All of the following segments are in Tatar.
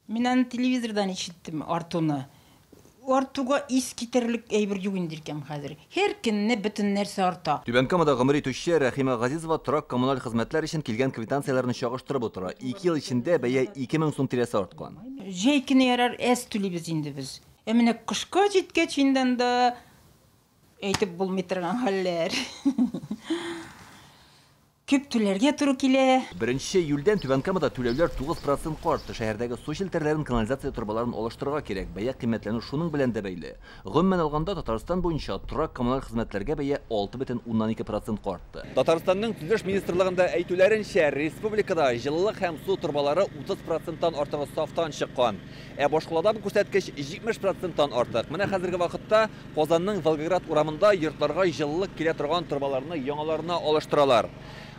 Мин аны телевизордан ишеттем артуны. Артуга ис китәрлек әйбер юк инде икән хәзер. Һәр көнне бөтен нәрсә арта. Түбән Камада гомер итүче Рәхимә Газизова торак-коммуналь хезмәтләр өчен килгән квитанцияләрне чагыштырып утыра. 2 ел эчендә бәя 2000 сум тирәсе арткан. Җәй көне ярар әз түлибез инде без. Ә менә кышка җиткәч инде анда әйтеп булмый торган хәлләр. Күп түләргә туры килә. 1 июльдән Түбән Камада түләүләр 9 процентка артты. Шәһәрдәге су челтәрләрен, канализация торбаларын алыштырырга кирәк. Бәя кыйммәтләнү шуның белән дә бәйле. Гомумән алганда, Татарстан буенча торак-коммуналь хезмәтләргә бәя 6,2 процентка артты. Татарстанның Төзелеш министрлыгында әйтүләренчә, республикада җылылык һәм су торбалары 30 проценттан артыгы сафтан чыккан. Ә башкалада бу күрсәткеч 70 проценттан артык. Менә хәзерге вакытта Казанның Волгоград урамында йортларга җылылык килә торган торбаларны яңаларына алыштыралар.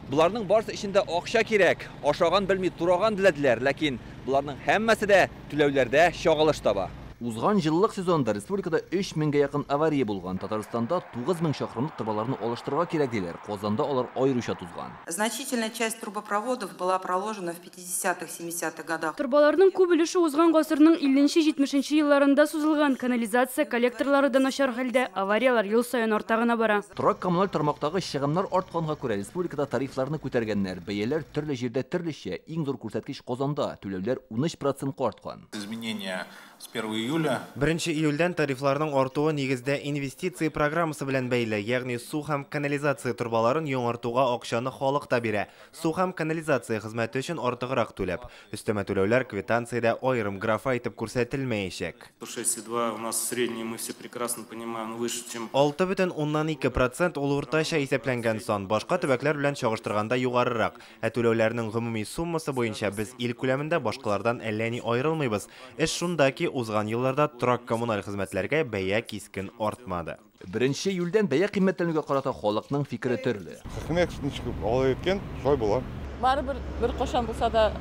Боларның барысы өчен дә акча кирәк. Ашаган белми, тураган беләделәр, ләкин боларның һәммәсе дә түләүләрдә чагылыш таба. Узган җылылык сезонында республикада 3 меңгә якын авария булган. Татарстанда 9 мең чакрымлык торбаларны алыштырырга кирәк диләр. Казанда алар аеруча тузган. Значительная часть трубопроводов была проложена в 50-х, 70-х годах. Торбаларның күп өлеше узган гасырның 50-70 елларында сузылган. Канализация коллекторлары да начар хәлдә, аварияләр ел саен арта гына бара. Торак-коммуналь тармактагы чыгымнар артканга күрә республикада тарифларны күтәргәннәр. Бәяләр төрле җирдә төрлечә. Иң зур күрсәткеч Казанда. Түләүләр 13 процентка арткан. Изменения с 1 июля. 1 июльдән тарифларның артуы нигездә инвестиция программасы белән бәйле, ягъни су һәм канализация торбаларын яңартуга акчаны халык та бирә. Су һәм канализация хезмәте өчен артыграк түләп. Өстәмә түләүләр квитанциядә аерым графа итеп күрсәтелмәячәк. 6,2 у нас средний, мы все прекрасно понимаем, выше, чем 6,2 процент ул уртача исәпләнгән сан, башка төбәкләр белән чагыштырганда югарырак. Ә түләүләрнең гомуми суммасы буенча без ил күләмендә башкалардан әллә ни аерылмыйбыз. Эш шунда ки, узган елларда торак-коммуналь хезмәтләргә бәя кискен артмады. 1 июльдән бәя кыйммәтләнүгә карата халыкның фикере төрле. Хөкүмәт ничек алай иткән, шулай була. Барыбер бер кашан булса да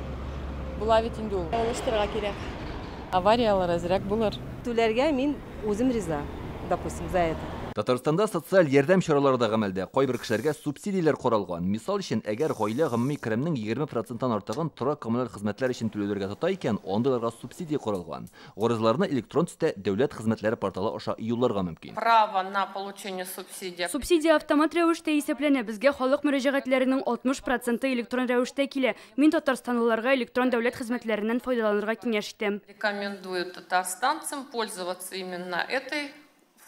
була бит инде ул. Алыштырырга кирәк. Авариялар әзрәк булыр. Түләргә мин үзем риза, допустим, за это. Татарстанда социаль ярдәм чаралары да гамәлдә. Кайбер кешеләргә субсидияләр каралган. Мисал өчен, әгәр гаилә гомуми керемнең 20 проценттан артыгын торак-коммуналь хезмәтләр өчен түләүләргә тота икән, андыйларга субсидия каралган. Гаризаларны электрон төстә дәүләт хезмәтләре порталы аша юлларга мөмкин. Право на получение субсидий. Субсидия автомат рәвештә исәпләнә. Безгә халык мөрәҗәгатьләренең 60 проценты электрон рәвештә килә. Мин татарстанлыларга электрон дәүләт хезмәтләреннән файдаланырга киңәш итәм. Рекомендую татарстанцам пользоваться именно этой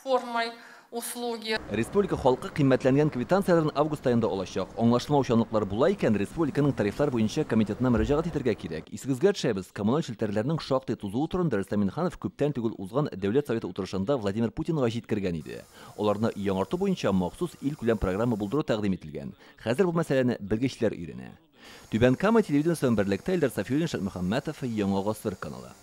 формой услуги. Республика халкы кыйммәтләнгән квитанцияләрен август аенда алачак. Аңлашылмаучанлыклар була икән, республиканың тарифлар буенча комитетына мөрәҗәгать итәргә кирәк. Исегезгә төшерәбез, коммуналь челтәрләрнең шактый тузуы турында Рөстәм Миңнеханов күптән түгел узган Дәүләт Советы утырышында Владимир Путинга җиткергән иде. Аларны яңарту буенча махсус илкүләм программа булдыру тәкъдим ителгән. Хәзер бу мәсьәләне белгечләр өйрәнә. Түбән Кама телевидениесе белән берлектә Илдар Сафиуллин, Шат Мөхәммәтов, Яңа Гасыр каналы.